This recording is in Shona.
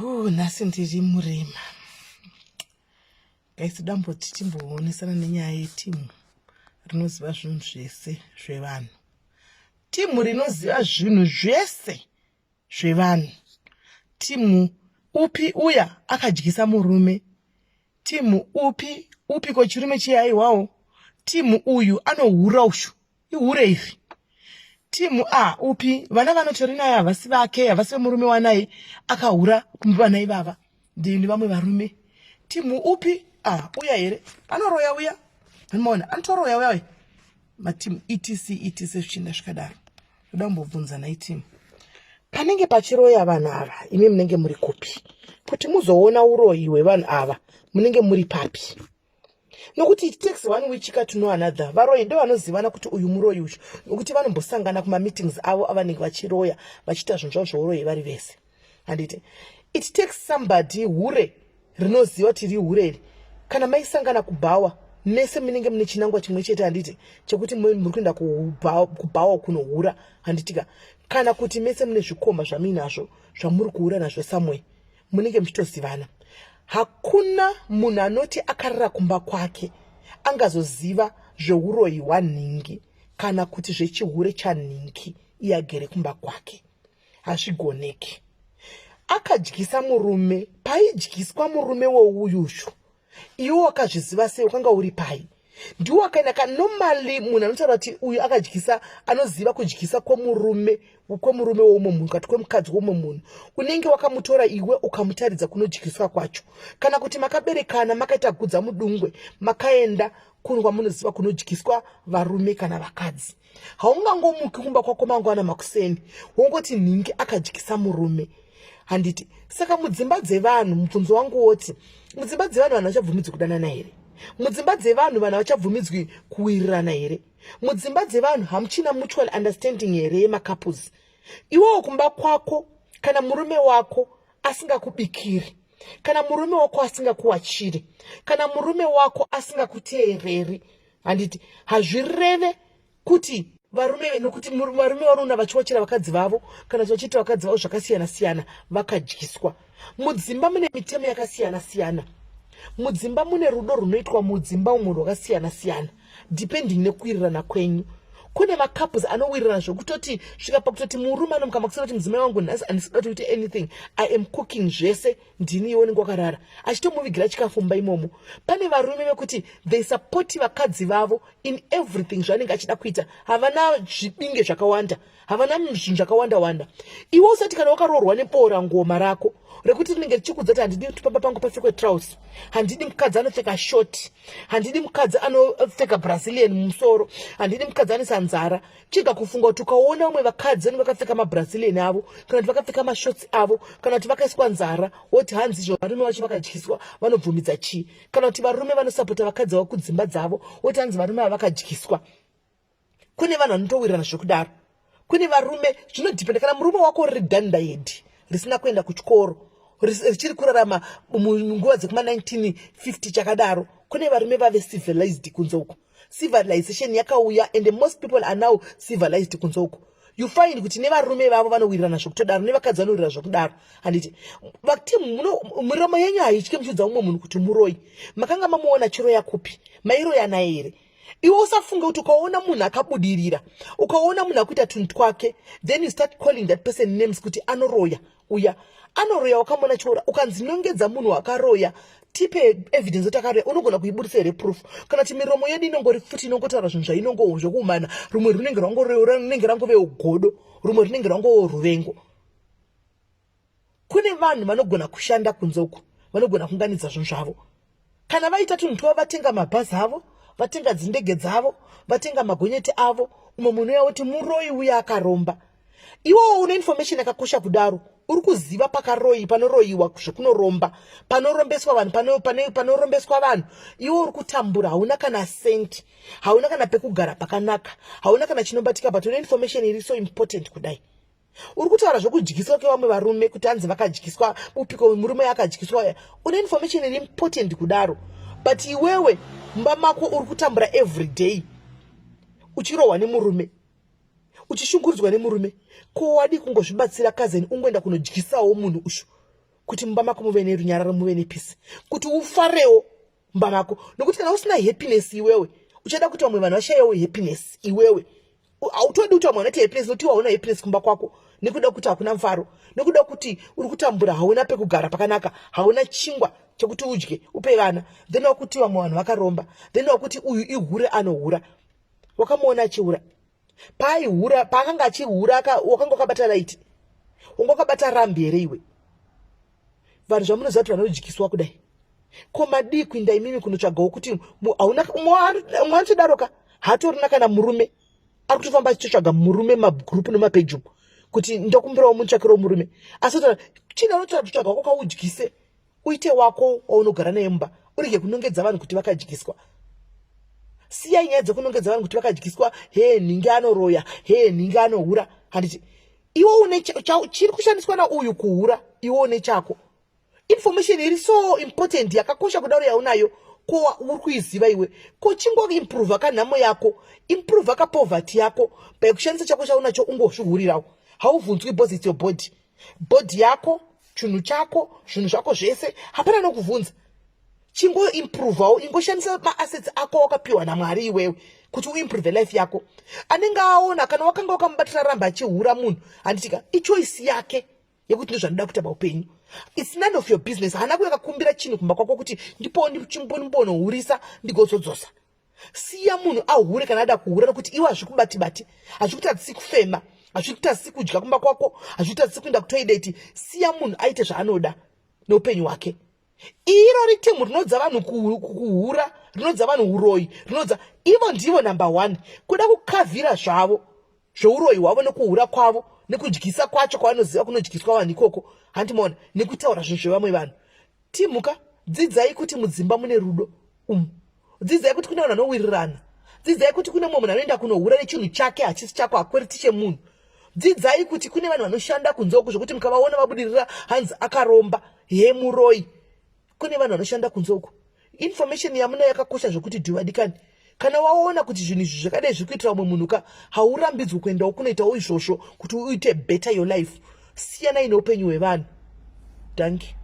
Nhasi ndiri murima guys. Damboti timboonesana nenyaya yetimu rinoziva zvinhu zvese zvevanhu, timu rinoziva zvinhu zvese zvevanhu. Timu upi uya akadyisa murume? Timu upi upi ko chirume chiyaiwawo? Timu uyu anohura, ushu ihure iri. Timu a upi vana vanotori naye havasi vake, havasi vemurume wanaye, akahura vana ivava ndini vamwe varume. Timu upi a uya here anoroya uya? Anomaona anotoroya uya uya. Matimu etc etc, zvichienda zvikadaro. Ndoda kumbobvunza nai timu, panenge pachiroya vanhu ava, imi munenge muri kupi kuti muzoona uroyi hwevanhu ava? Munenge muri papi? Nokuti it takes one witch to know another. Varoyi ndo vanozivana kuti uyu muroyi uyu, nokuti vanombosangana kumameetings avo avanenge vachiroya, vachiita zvinhu zvavo zvouroyi vari vese, handiti? It takes somebody hure rinoziva kuti riri hure iri. Kana maisangana kubhawa mese, munenge mune chinangwa chimwe chete, handiti, chekuti muri kuenda kubhawa kunohura, handitika? Kana kuti mese mune zvikomba zvamuinazvo zvamuri kuhura nazvo somewhere, munenge muchitozivana. Hakuna munhu anoti akarara kumba kwake angazoziva zveuroyi hwanhingi kana kuti zvechihure chanhingi iye agere kumba kwake. Hazvigoneki. Akadyisa murume, paidyiswa murume wouyushu, iwe wakazviziva sei? Wakanga uri pai? Ndiwo wakaenda kanormally munhu anotaura kuti uyu akadyisa, anoziva kudyisa kwomurume woumwe munhu kati kwemukadzi woumwe munhu, unenge wakamutora iwe ukamutaridza kunodyiswa kwacho, kana kuti makaberekana, makaita gudza mudungwe, makaenda kunhu kwamunoziva kunodyiswa varume kana vakadzi. Haungangomuki kumba kwako mangwana makuseni wongoti nhingi akadyisa murume, handiti? Saka mudzimba dzevanhu, mubvunzo wangu woti, mudzimba dzevanhu, vanhu vachabvumidzwi kudanana here? Mudzimba dzevanhu, vanhu havachabvumidzwi kuwirirana here? Mudzimba dzevanhu hamuchina mutual understanding here yemacouples? Iwewo kumba kwako, kana murume wako asingakubikiri, kana murume wako asingakuwachiri, kana murume wako asingakuteereri, handiti hazvireve kuti varume, nokuti varume vanoona vachiwachira vakadzi vavo kana kuti vachiita vakadzi vavo zvakasiyana siyana, vakadyiswa. Mudzimba mune mitemo yakasiyana siyana. Mudzimba mune rudo runoitwa mudzimba umwe rwakasiyana siyana, depending nekuwirirana kwenyu. Kune macouples anowirirana zvekutoti svika pakutoti murume anomuka makuseni kuti, "Mudzimai wangu, nhasi handisida kuti uite anything. I am cooking zvese ndini, iwe unenge wakarara," achitomuvigira chikafu mumba imomo. Pane varume vekuti they support vakadzi vavo in everything zvaanenge achida kuita. Havana zvibinge zvakawanda, havana zvinhu zvakawanda wanda. Iwe usati kana wakaroorwa neboora ngoma rako rekuti rinenge richikudza kuti, "Handidi kuti pamba pangu papfekwe trouse, handidi mukadzi anopfeka short, handidi mukadzi anopfeka Brazilian mumusoro, handidi mukadzi anoisa nzara." Chiga kufunga kuti ukaona vamwe vakadzi vanenge vakapfeka maBrazilian avo, kana kuti vakapfeka mashorts avo, kana kuti vakaiswa nzara, woti hanzi izvo varume vacho vakadyiswa, vanobvumidza chii? Kana kuti varume vanosapota vakadzi vavo kudzimba dzavo, woti hanzi varume ava vakadyiswa. Kune vanhu vanotowirirana zvekudaro. Kune varume, zvinodhipenda. Kana murume wako riri dandayedi risina kuenda kuchikoro, richiri kurarama munguva dzekuma1950 chakadaro, kune varume vave civilized kunze uko. Civilization yakauya and most people are now civilized kunze uko. You find kuti nevarume vavo vanowirirana zvekutodaro, nevakadzi vanowirirana zvekudaro, handiti? Vati miromo yenyu haityi muchiudza umwe munhu kuti muroi. Makanga mamuona chiroya kupi? Mairoya naye here? Iwe usafunge kuti ukaona munhu akabudirira, ukaona munhu akuita tunhu twake, then you start calling that person names kuti anoroya uya, anoroya. Wakamuona chiora? Ukanzi nongedza munhu wakaroya, tipe evidence kuti akaroya, unogona kuibudisa here proof? Kana kuti miromo yedu inongori futi inongotaura zvinhu zvainongo zvokuumana? Rumwe runenge rwangorinenge rangove ugodo, rumwe runenge rwangowo ruvengo. Kune vanhu vanogona kushanda kunze uku, vanogona kunganidza zvinhu zvavo. Kana vaita tunhu twavo, vatenga mabhazi avo, vatenga dzindege dzavo, vatenga magonyeti avo, umwe munhu uya woti muroi uya, akaromba. Iwowo une information yakakosha kudaro, uri kuziva pakaroi, panoroyiwa, zvekunoromba, panorombeswa vanhu, panorombeswa vanhu, iwe uri kutambura, hauna kana senti, hauna kana pekugara pakanaka, hauna kana chinobatika, but une information iri so important kudai. Uri kutaura zvokudyiswa kwevamwe varume kuti hanzi vakadyiswa, upiko murume akadyiswa? Une information iri important kudaro, but iwewe mumba mako uri kutambura every day, uchirohwa nemurume, uchishungurudzwa nemurume. Ko wadi kungozvibatsira, kazeni, ungoenda kunodyisawo munhu ushu? Kuti mumba mako muve nerunyararo, muve nepeace, kuti ufarewo mumba mako, nokuti kana usina happiness iwewe, uchada kuti vamwe vanhu vashayewo happiness. Iwewe hautodi kuti vamwe vanoita happiness, nokuti iwe hauna happiness kumba kwako, nekuda kuti hakuna mufaro, nekuda kuti uri kutambura, hauna pekugara pakanaka, hauna chingwa chekuti udye upe vana. Then wakuti vamwe vanhu vakaromba, then wakuti uyu ihure, anohura. Wakamuona achihura? Paaihura, paakanga achihura, wakanga wakabata light, wanga wakabata rambi here iwe? Vanhu zvamunoziva kuti vanodyiswa kudai, ko madii kuinda imimi kunotsvagawo kuti hauna umwe anotodaroka, haatorina kana murume, ari kutofamba achitotsvaga murume magurupu nemapeji umu kuti ndokumbirawo mutsvakirawo murume. Asi chii anotsvaga wako kaudyise, uite wako waunogara naye mumba, urege kunongedza vanhu kuti vakadyiswa. Siyai nyaya dzekunongedza vanhu kuti vakadyiswa. He, nhingi anoroya, he, nhingi anohura. Handiti iwe une chiri kushandiswa nauyu kuhura? Iwe une chako. Information iri so important, yakakosha kudaro yaunayo, ko uri kuiziva iwe? Ko chingoimprova kanhamo yako, improva kapoverty yako by kushandisa chako chaunacho, ungozvihurirawo. Haubvunzwi because it's your body, body yako, chinhu chako, zvinhu zvako zvese, hapana nokubvunza. Chingoimprovawo, ingoshandisa maassets ako wakapiwa naMwari iwewe kuti uimprove life yako. Anenge aona kana wakanga wakamubatira ramba achihura munhu, handitika ichoice yake yekuti ndozvanoda kuita paupenyu. It's none of your business. Haana kuya kakumbira chinhu kumba kwako kuti ndipo ndimbonohurisa ndigozodzosa. Siya munhu ahure kana ada kuhura, nokuti iwe hazvikubati-bati, hazvikutadzisi kufema, hazvikutadzisi kudya kumba kwako, hazvikutadzisi kuenda kutoilet. Siya munhu aite zvaanoda neupenyu hwake. Iro ritemu rinodza vanhu kuhura, rinodza vanhu uroyi, rinodza ivo ndivo number one kuda kukavhira zvavo zveuroyi hwavo nekuhura kwavo nekudyisa kwacho kwavanoziva kunodyiswa vanhu ikoko, handimaona, nekutaura zvinhu zvevamwe vanhu. Timhuka, dzidzai kuti mudzimba mune rudo umu. Dzidzai kuti kune vanhu vanowirirana. Dzidzai kuti kune mumwe munhu anoenda kunohura nechinhu chake, hachisi chako, hakwereti chemunhu. Dzidzai kuti kune vanhu vanoshanda kunze uku, zvokuti mukavaona vabudirira, hanzi akaromba, he, muroi. Kune vanhu vanoshanda kunze uku. Information yamuna yakakosha zvokuti dhuvadikani. Kana waona kuti zvinhu izvi zvakadai zviri kuitira umwe munhu ka, haurambidzwi kuendawo kunoitawo izvozvo kuti uite better your life. Siyanai neupenyu hwevanhu. Danki.